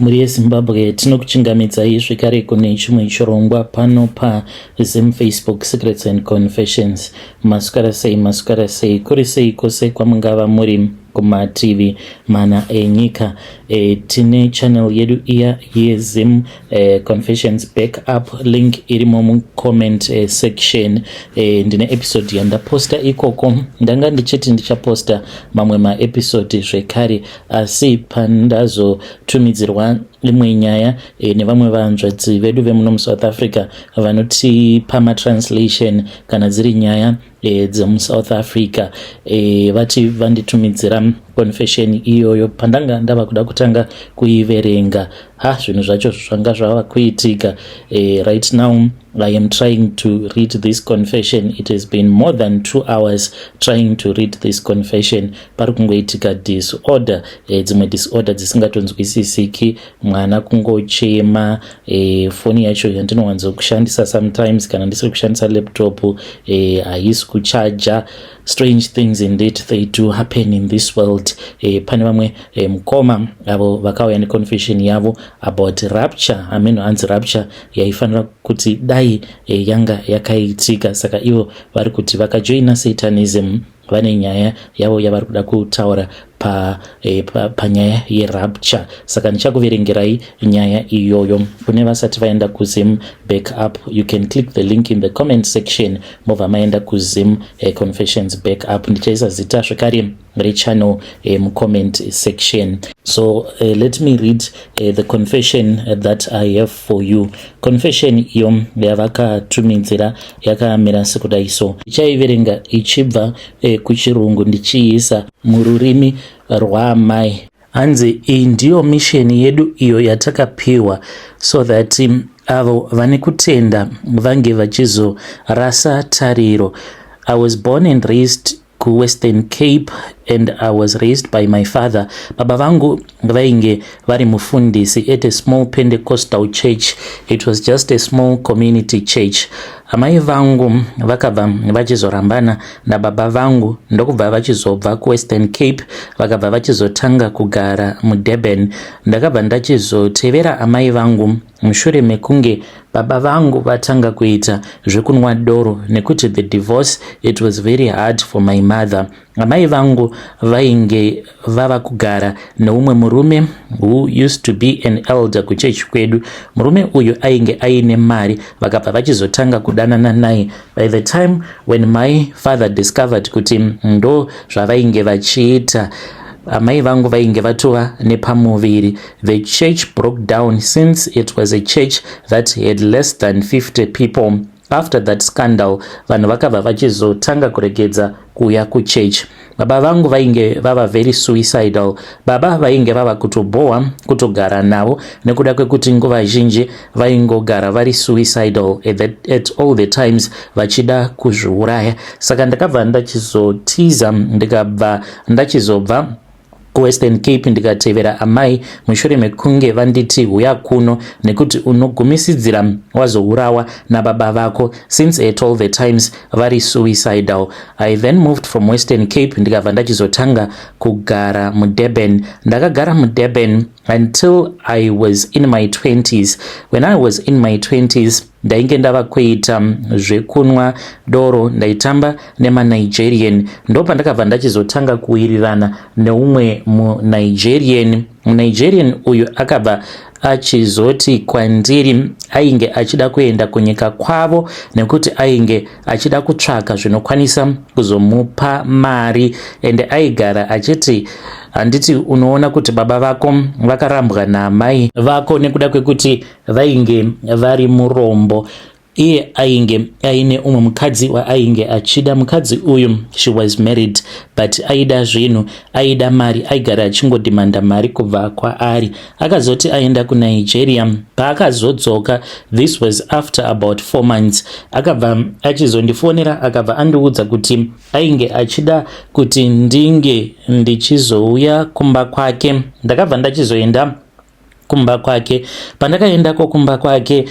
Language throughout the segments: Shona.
Mhuri yeZimbabwe, tinokuchingamidzai zvekare kune chimwe chirongwa pano paZim Facebook Secrets and Confessions. Maswera sei, maswera sei, kuri sei kwose kwamungava muri kumativi mana enyika. Tine channel yedu iya yeZim Confessions Backup, link irimo mucomment section. Ndine episode yandaposta ikoko. Ndanga ndichiti ndichaposta mamwe maepisode zvekare, asi pandazotumidzirwa imwe nyaya nevamwe vanzvadzi vedu vemuno muSouth Africa vanotipa matranslation kana dziri nyaya dzemuSouth Africa, vati vanditumidzira confession iyoyo. Pandanga ndava kuda kutanga kuiverenga, ha, zvinhu zvacho zvanga zvava kuitika. Right now I am trying to read this confession. It has been more than 2 hours trying to read this confession. Pari kungoitika disorder, dzimwe disorder dzisingatonzwisisiki. Mwana kungochema, foni yacho yandinowanzokushandisa sometimes kana ndisiri kushandisa laptop haisi kuchaja. Strange things indeed, they do happen in this world. Pane vamwe mukoma avo vakauya neconfession yavo about rapture. Ameno hanzi rapture yaifanira kuti dai yanga yakaitika, saka ivo vari kuti vakajoina Satanism. Vane nyaya yavo yavari kuda kutaura panyaya pa yerapture, saka ndichakuverengerai nyaya iyoyo. Kune vasati vaenda kuZim Backup, you can click the link in the comment section, mobva maenda kuZim Confessions Backup. Ndichaisa zita zvekare rechannel mucomment section. So let me read the confession that I have for you. Confession iyo yavakatumidzira yakamira sekudai so. Ndichaiverenga ichibva kuchirungu ndichiisa mururimi rwaamai. Hanzi iyi ndiyo mission yedu iyo yatakapiwa so that avo vane kutenda vange vachizorasa tariro. I was born and raised kuWestern Cape and I was raised by my father. Baba vangu vainge vari mufundisi at a small Pentecostal church. It was just a small community church. Amai vangu vakabva vachizorambana nababa vangu, ndokubva vachizobva kuWestern Cape, vakabva vachizotanga kugara muDurban. Ndakabva ndachizotevera amai vangu mushure mekunge baba vangu vatanga kuita zvekunwa doro, nekuti the divorce, it was very hard for my mother. Amai vangu vainge vava kugara neumwe murume who used to be an elder kuchechi kwedu. Murume uyu ainge aine mari, vakabva vachizotanga kudanana naye. By the time when my father discovered kuti ndo zvavainge vachiita, amai vangu vainge vatova nepamuviri. The church broke down since it was a church that had less than 50 people. After that scandal, vanhu vakabva vachizotanga kuregedza kuuya kuchechi. Baba vangu vainge vava very suicidal. Baba vainge vava kutobhowa kutogara navo nekuda kwekuti nguva zhinji vaingogara vari suicidal at all the times, vachida kuzviuraya. Saka ndakabva ndachizotiza, ndikabva ndachizobva kuWestern Cape, ndikatevera amai mushure mekunge vanditi, "Huya kuno nekuti unogumisidzira wazourawa nababa vako," since at all the times vari suicidal. I then moved from Western Cape, ndikabva ndachizotanga kugara muDurban. Ndakagara muDurban until I was in my 20s. When I was in my 20s, ndainge ndava kuita zvekunwa doro, ndaitamba nemaNigerian. Ndopandakabva ndachizotanga kuwirirana neumwe muNigerian. MuNigerian uyu akabva achizoti kwandiri ainge achida kuenda kunyika kwavo nekuti ainge achida kutsvaka zvinokwanisa kuzomupa mari, ende aigara achiti, "Handiti unoona kuti baba vako vakarambwa naamai vako nekuda kwekuti vainge vari murombo?" Iye ainge aine umwe mukadzi waainge achida. Mukadzi uyu, she was married, but aida zvinhu, aida mari, aigara achingodhimanda mari kubva kwaari. Akazoti aenda kuNigeria, paakazodzoka, this was after about 4 months, akabva achizondifonera, akabva andiudza kuti ainge achida kuti ndinge ndichizouya kumba kwake. Ndakabva ndachizoenda kumba kwake. Pandakaendako kumba kwake,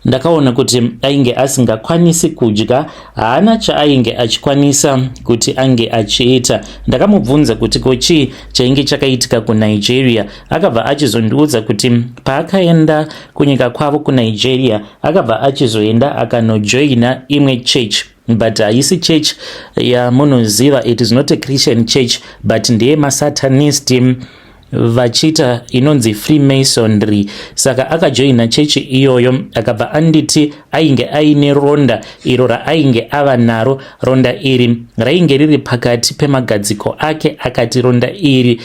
Ndakaona kuti ainge asingakwanisi kudya, haana chaainge achikwanisa kuti ange achiita. Ndakamubvunza kuti ko chii chainge chakaitika kuNigeria. Akabva achizondiudza kuti paakaenda kunyika kwavo kuNigeria, akabva achizoenda akanojoina imwe church, but haisi church yamunoziva. It is not a Christian church, but ndeyemasatanist vachiita inonzi Freemasonry. Saka akajoina chechi iyoyo. Akabva anditi ainge aine ronda iro raainge ava naro. Ronda iri rainge riri pakati pemagadziko ake. Akati ronda iri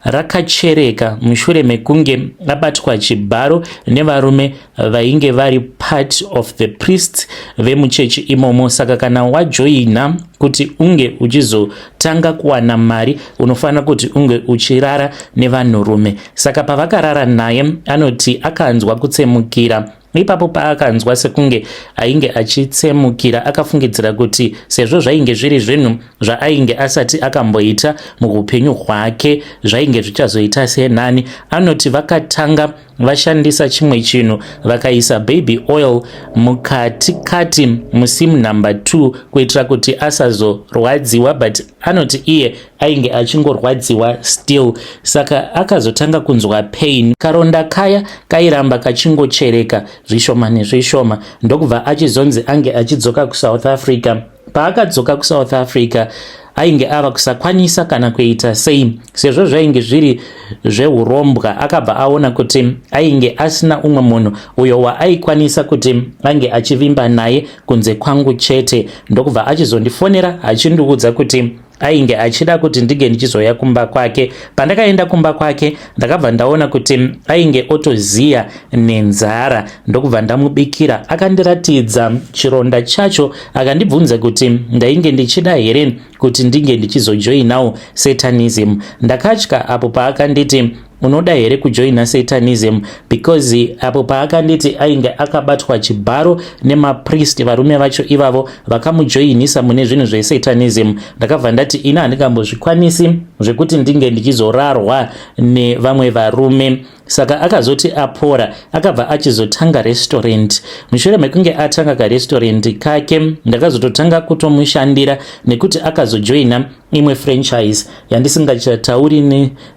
rakachereka mushure mekunge abatwa chibharo nevarume vainge vari part of the priests vemuchechi imomo. Saka kana wajoina, kuti unge uchizotanga kuwana mari, unofanira kuti unge uchirara nevanhurume. Saka pavakarara naye, anoti akanzwa kutsemukira ipapo. Paakanzwa sekunge ainge achitsemukira, akafungidzira kuti sezvo zvainge zviri zvinhu zvaainge asati akamboita muupenyu hwake, zvainge zvichazoita senani. Anoti vakatanga vashandisa chimwe chinhu, vakaisa baby oil mukati kati museam number 2 kuitira kuti asazorwadziwa, but anoti iye ainge achingorwadziwa still. Saka akazotanga kunzwa pain. Karonda kaya kairamba kachingochereka zvishoma nezvishoma, ndokubva achizonzi ange achidzoka kuSouth Africa. Paakadzoka kuSouth Africa, ainge ava kusakwanisa kana kuita sei, sezvo zvainge zviri zveurombwa. Akabva aona kuti ainge asina umwe munhu uyo waaikwanisa kuti ange achivimba naye kunze kwangu chete, ndokubva achizondifonera achindiudza kuti ainge achida kuti ndinge ndichizoya kumba kwake. Pandakaenda kumba kwake, ndakabva ndaona kuti ainge otoziya nenzara, ndokubva ndamubikira. Akandiratidza chironda chacho, akandibvunza kuti ndainge ndichida here kuti ndinge ndichizojoinawo satanism. Ndakatya apo paakanditi, "Unoda here kujoina satanism?" because apo paakanditi ainge akabatwa chibharo nemapriest, varume vacho ivavo vakamujoinisa mune zvinhu zvesatanism, ndakabva ndati ini handingambozvikwanisi zvekuti ndinge ndichizorarwa nevamwe varume. Saka akazoti apora, akabva achizotanga restaurant. Mushure mekunge atanga karestaurant kake, ndakazototanga kutomushandira nekuti akazojoina imwe franchise yandisingachatauri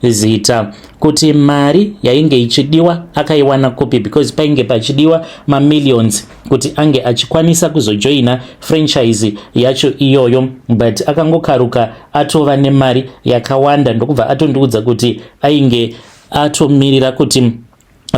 nezita. Kuti mari yainge ichidiwa akaiwana kupi? Because painge pachidiwa mamillions kuti ange achikwanisa kuzojoina franchise yacho iyoyo, but akangokaruka atova nemari yakawanda, ndokubva atondiudza kuti ainge atomirira kuti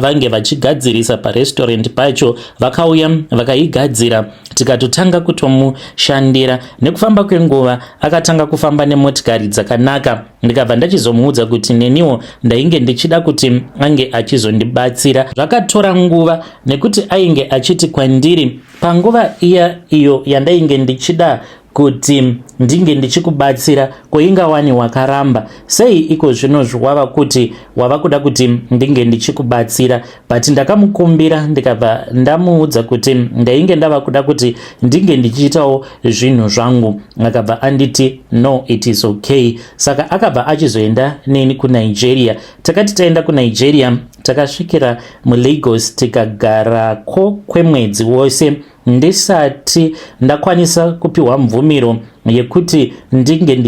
vange vachigadzirisa parestaurant pacho. Vakauya vakaigadzira, tikatotanga kutomushandira. Nekufamba kwenguva akatanga kufamba nemotikari dzakanaka. Ndikabva ndachizomuudza kuti neniwo ndainge ndichida kuti ange achizondibatsira. Zvakatora nguva nekuti ainge achiti kwandiri, "Panguva iya iyo yandainge ndichida kuti ndinge ndichikubatsira, koingawani wakaramba sei? Iko zvino wava kuti wava kuda kuti ndinge ndichikubatsira?" But ndakamukumbira, ndikabva ndamuudza kuti ndainge ndava kuda kuti ndinge ndichiitawo zvinhu zvangu. Akabva anditi, "No, it is okay." Saka akabva achizoenda neni kuNigeria. Takati taenda kuNigeria, takasvikira muLagos, tikagarako kwemwedzi wose ndisati ndakwanisa kupiwa mvumiro yekuti ndinge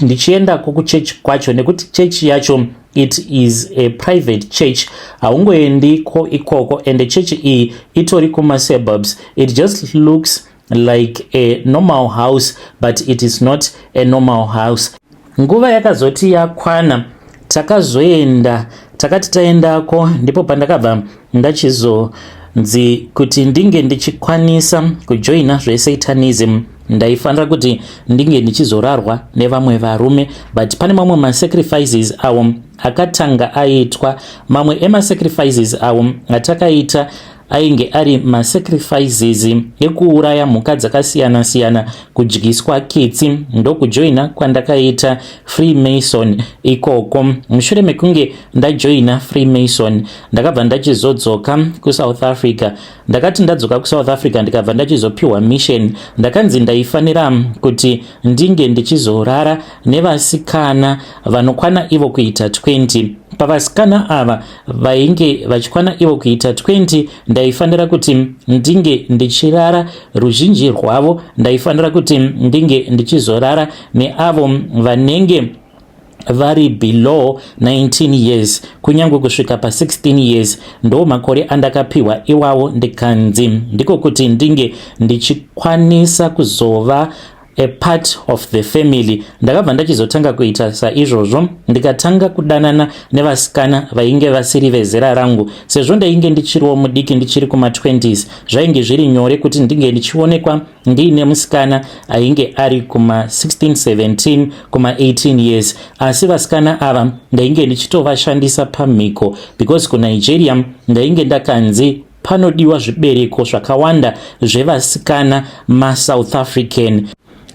ndichiendako kuchechi kwacho, nekuti chechi yacho, it is a private church, haungoendiko ikoko. And chechi iyi itori kumasuburbs. It just looks like a normal house, but it is not a normal house. Nguva yakazoti yakwana, takazoenda. Takati taendako, ndipo pandakabva ndachizonzi kuti ndinge ndichikwanisa kujoina zvesatanism, ndaifanira kuti ndinge ndichizorarwa nevamwe varume. But pane mamwe masacrifices awo akatanga aitwa. Mamwe emasacrifices awo atakaita ainge ari masacrifices ekuuraya mhuka dzakasiyana-siyana, kudyiswa kitsi. Ndokujoina kwandakaita Freemason ikoko. Mushure mekunge ndajoina Freemason, ndakabva ndachizodzoka kuSouth Africa. Ndakati ndadzoka kuSouth Africa, ndikabva ndachizopiwa mission. Ndakanzi ndaifanira kuti ndinge ndichizorara nevasikana vanokwana ivo kuita 20. Pavasikana ava vainge vachikwana ivo kuita 20, ndaifanira kuti ndinge ndichizorara Ndaifanira kuti ndinge ndichirara, ruzhinji rwavo ndaifanira kuti ndinge ndichizorara neavo vanenge vari below 19 years, kunyange kusvika pa16 years. Ndo makore andakapiwa iwawo, ndikanzi ndiko kuti ndinge ndichikwanisa kuzova a part of the family. Ndakabva ndachizotanga kuita saizvozvo, ndikatanga kudanana nevasikana vainge vasiri vezera rangu. Sezvo ndainge ndichiriwo mudiki, ndichiri kuma20s, zvainge zviri nyore kuti ndinge ndichionekwa ndiine musikana ainge ari kuma16, 17, kuma18 years. Asi vasikana ava ndainge ndichitovashandisa pamhiko, because kuNigeria ndainge ndakanzi panodiwa zvibereko zvakawanda zvevasikana maSouth African.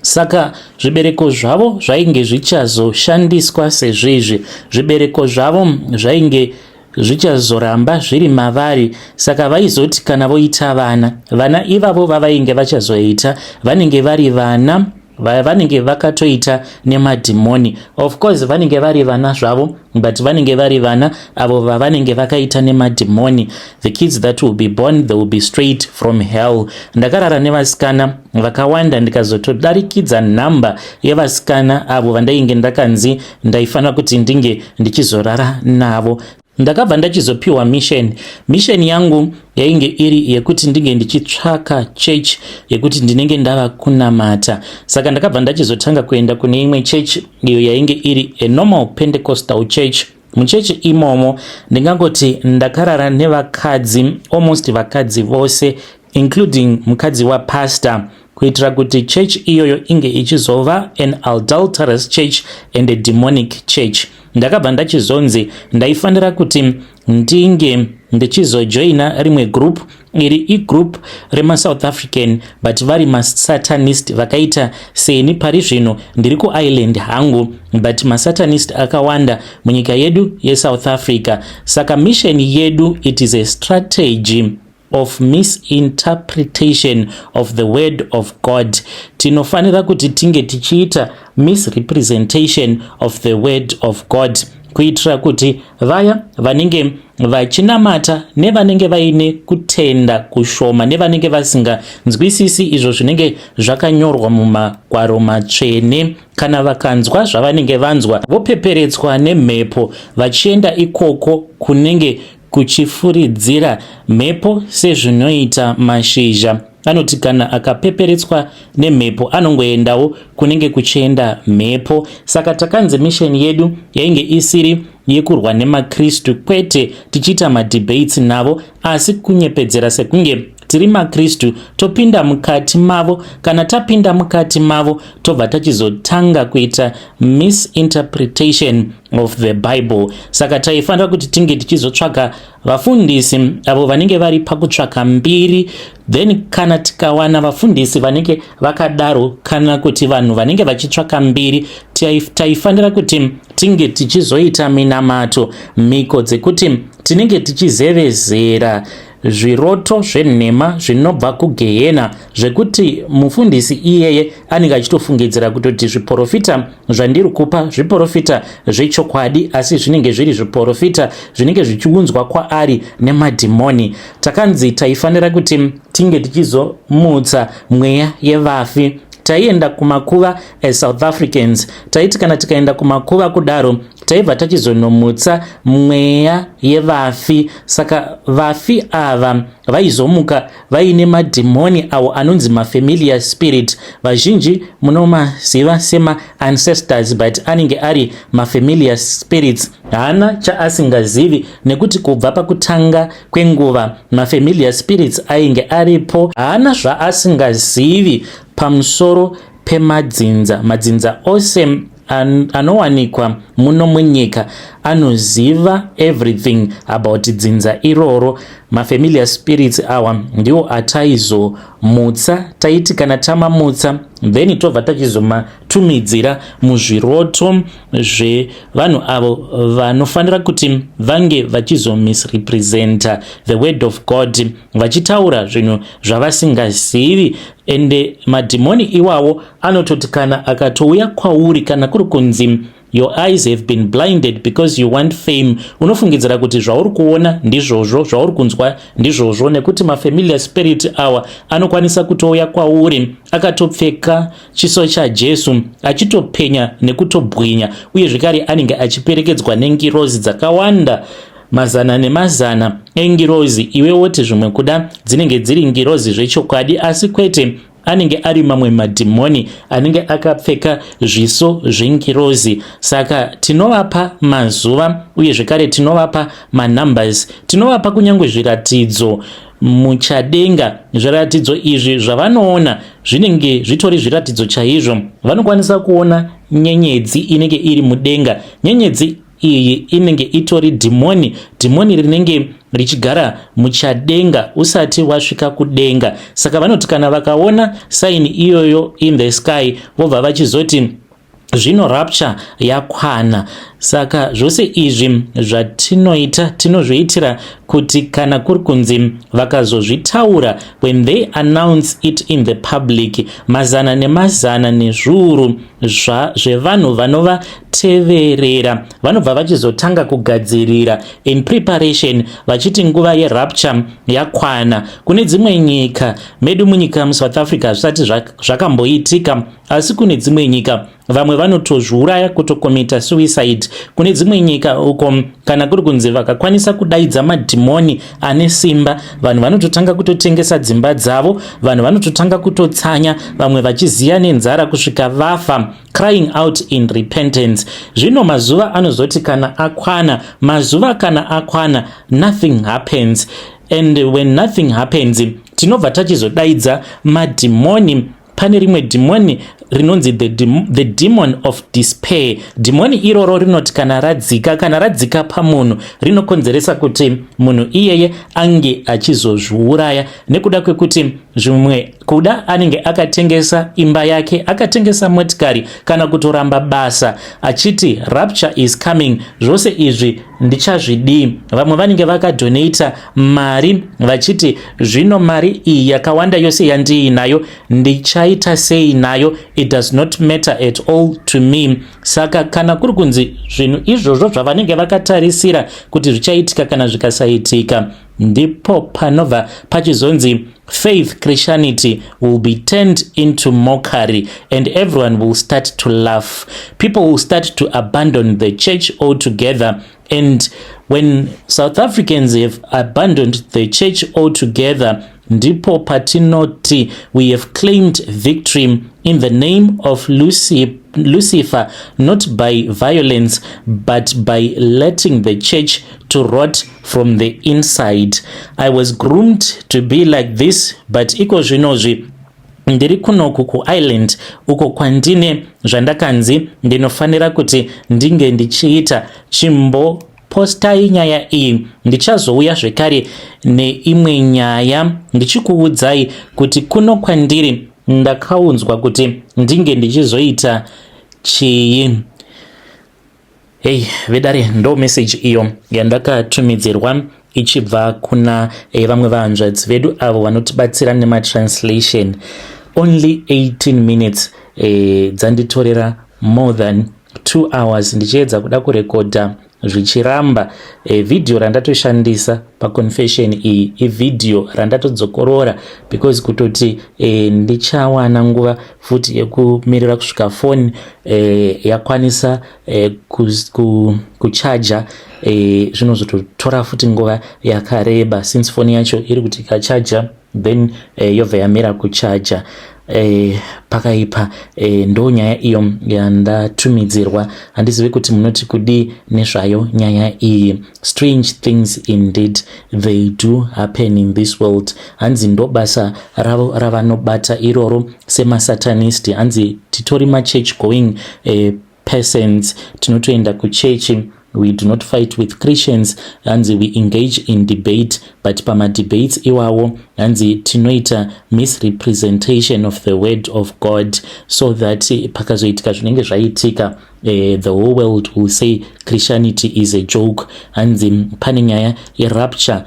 Saka zvibereko zvavo zvainge zvichazoshandiswa sezvizvi, zvibereko zvavo zvainge zvichazoramba zviri mavari. Saka vaizoti kana voita vana, vana ivavo vavainge vachazoita vanenge vari vana vanenge vakatoita nemadhimoni. Of course vanenge vari vana zvavo, but vanenge vari vana avo vavanenge vakaita nemadhimoni. The kids that will be born, they will be straight from hell. Ndakarara nevasikana vakawanda, ndikazotodarikidza nhamba yevasikana avo vandainge ndakanzi ndaifanira kuti ndinge ndichizorara navo. Ndakabva ndachizopiwa mission. Mission yangu yainge iri yekuti ndinge ndichitsvaka church yekuti ndinenge ndava kunamata. Saka ndakabva ndachizotanga kuenda kune imwe church iyo yainge iri a normal Pentecostal church. Muchechi imomo ndingangoti ndakarara nevakadzi, almost vakadzi vose, including mukadzi wapastor, kuitira kuti church iyoyo inge ichizova an adulterous church and a demonic church. Ndakabva ndachizonzi ndaifanira kuti ndinge ndichizojoina rimwe group. Iri igroup remaSouth African, but vari masatanist vakaita seni. Pari zvino ndiri kuIreland hangu, but masatanist akawanda munyika yedu yeSouth Africa. Saka mission yedu, it is a strategy of misinterpretation of the word of God. Tinofanira kuti tinge tichiita misrepresentation of the word of God, kuitira kuti vaya vanenge vachinamata nevanenge vaine kutenda kushoma nevanenge vasinganzwisisi izvo zvinenge zvakanyorwa mumagwaro matsvene, kana vakanzwa zvavanenge vanzwa, vopeperetswa nemhepo vachienda ikoko kunenge kuchifuridzira mhepo, sezvinoita mashizha anoti kana akapeperetswa nemhepo anongoendawo kunenge kuchienda mhepo. Saka takanzi mission yedu yainge isiri yekurwa nemaKristu, kwete tichiita madebates navo, asi kunyepedzera sekunge tiri maKristu, topinda mukati mavo. Kana tapinda mukati mavo, tobva tachizotanga kuita misinterpretation of the Bible. Saka taifanira kuti tinge tichizotsvaga vafundisi avo vanenge vari pakutsvaka mbiri. Then kana tikawana vafundisi vanenge vakadaro, kana kuti vanhu vanenge vachitsvaka mbiri, taifanira kuti tinge tichizoita minamato, mhiko dzekuti tinenge tichizevezera zviroto zvenhema zvinobva kugehena, zvekuti mufundisi iyeye anenge achitofungidzira kutoti zviprofita zvandiri kupa zviprofita zvechokwadi, asi zvinenge zviri zviprofita zvinenge zvichiunzwa kwaari nemadhimoni. Takanzi taifanira kuti tinge tichizomutsa mweya yevafi. Taienda kumakuva eSouth Africans. Taiti kana tikaenda kumakuva kudaro, taibva tachizonomutsa mweya yevafi. Saka vafi ava vaizomuka vaine madhimoni awo anonzi mafamiliar spirit. Vazhinji munomaziva semaancestors, but anenge ari mafamiliar spirits. Haana chaasingazivi, nekuti kubva pakutanga kwenguva mafamiliar spirits ainge aripo. Haana zvaasingazivi pamusoro pemadzinza. Madzinza ose anowanikwa muno munyika, anoziva everything about dzinza iroro. Mafamiliar spirits awa ndiwo ataizomutsa. Taiti kana tamamutsa, then tobva tachizomatumidzira muzviroto zvevanhu avo vanofanira kuti vange vachizomisrepresenta the word of God, vachitaura zvinhu zvavasingazivi. Ende madhimoni iwawo anototi kana akatouya kwauri, kana kuri kunzi Your eyes have been blinded because you want fame. Unofungidzira kuti zvauri kuona ndizvozvo, zvauri kunzwa ndizvozvo, nekuti mafamiliar spirit awa anokwanisa kutouya kwauri akatopfeka chiso chaJesu, achitopenya nekutobwinya, uye zvekare anenge achiperekedzwa nengirozi dzakawanda, mazana nemazana engirozi. Iwe woti zvimwe kuda dzinenge dziri ngirozi zvechokwadi, asi kwete, anenge ari mamwe madhimoni anenge akapfeka zviso zvengirozi. Saka tinovapa mazuva, uye zvekare tinovapa manumbers, tinovapa kunyange zviratidzo muchadenga. Zviratidzo izvi zvavanoona zvinenge zvitori zviratidzo chaizvo. Vanokwanisa kuona nyenyedzi inenge iri mudenga. Nyenyedzi iyi inenge itori dhimoni, dhimoni rinenge richigara muchadenga usati wasvika kudenga. Saka vanoti kana vakaona sign iyoyo in the sky, vobva vachizoti zvino rapture yakwana. Saka zvose izvi zvatinoita, tinozviitira kuti kana kuri kunzi vakazozvitaura, when they announce it in the public, mazana nemazana nezviuru zvevanhu vanovateverera vanobva vachizotanga kugadzirira in preparation, vachiti nguva yerapture yakwana. Kune dzimwe nyika, medu munyika muSouth Africa zvisati zvakamboitika, asi kune dzimwe nyika vamwe vanotozviuraya, kutocommita suicide. Kune dzimwe nyika uko, kana kuri kunzi vakakwanisa kudaidza madhimoni ane simba, vanhu vanototanga kutotengesa dzimba dzavo, vanhu vanototanga kutotsanya, vamwe vachiziya nenzara kusvika vafa, crying out in repentance. Zvino mazuva anozoti kana akwana, mazuva kana akwana, nothing happens. And when nothing happens, tinobva tachizodaidza madhimoni. Pane rimwe dhimoni rinonzi the demon of despair. Dhimoni iroro rinoti kana radzika pamunhu, rinokonzeresa kuti munhu iyeye ange achizozviuraya, nekuda kwekuti zvimwe kuda anenge akatengesa imba yake, akatengesa motikari, kana kutoramba basa, achiti rapture is coming, zvose izvi ndichazvidii? Vamwe vanenge vakadonata mari, vachiti zvino mari iyi yakawanda yose yandiinayo ndichaita sei nayo? It does not matter at all to me. Saka kana kuri kunzi zvinhu izvozvo zvavanenge vakatarisira kuti zvichaitika, kana zvikasaitika, ndipo panobva pachizonzi faith Christianity will be turned into mockery and everyone will start to laugh. People will start to abandon the church altogether. And when South Africans have abandoned the church altogether, ndipo patinoti we have claimed victory in the name of Lucifer, not by violence but by letting the church to rot from the inside. I was groomed to be like this, but iko zvinozvi ndiri kunoku kuIreland uko kwandine zvandakanzi ndinofanira kuti ndinge ndichiita. Chimbopostai nyaya iyi, ndichazouya zvekare neimwe nyaya ndichikuudzai kuti kuno kwandiri ndakaunzwa kuti ndinge ndichizoita chii. Hei vedare, ndo meseji iyo yandakatumidzirwa ichibva kuna vamwe vahanzvadzi vedu avo vanotibatsira nematranslation. Only 18 minutes dzanditorera more than 2 hours ndichiedza kuda kurekodha, zvichiramba. Vhidhiyo randatoshandisa paconfession iyi ivhidhiyo randatodzokorora, because kutoti ndichawana nguva futi yekumirira kusvika foni yakwanisa kuchaja, zvinozototora futi nguva yakareba, since foni yacho iri kuti ikachaja, then yobva yamira kuchaja. Pakaipa. Ndo nyaya iyo yandatumidzirwa. Handizivi kuti munoti kudii nezvayo nyaya iyi. Strange things indeed, they do happen in this world. Hanzi ndo basa ravo ravanobata iroro semasatanist. Hanzi titori machurch going persons, tinotoenda kuchechi. We do not fight with Christians. Hanzi we engage in debate, but pamadebates iwawo, hanzi tinoita misrepresentation of the word of God, so that pakazoitika zvinenge zvaitika. The whole world will say Christianity is a joke. Hanzi pane nyaya yerapture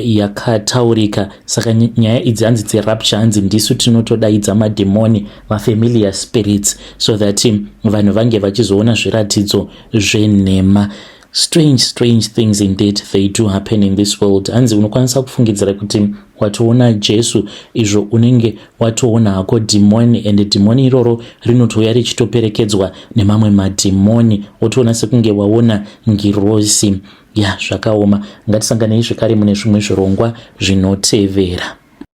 yakataurika. Saka nyaya idzi hanzi dzerapture, hanzi ndisu tinotodaidza madhimoni, mafamiliar spirits, so that vanhu vange vachizoona zviratidzo zvenhema. Strange, strange things indeed, they do happen in this world. Hanzi unokwanisa kufungidzira kuti watoona Jesu, izvo unenge watoona hako dhimoni, and dhimoni iroro rinotouya richitoperekedzwa nemamwe madhimoni, wotoona sekunge waona ngirosi. Ya, zvakaoma. Ngatisanganei zvekare mune zvimwe zvirongwa zvinotevera.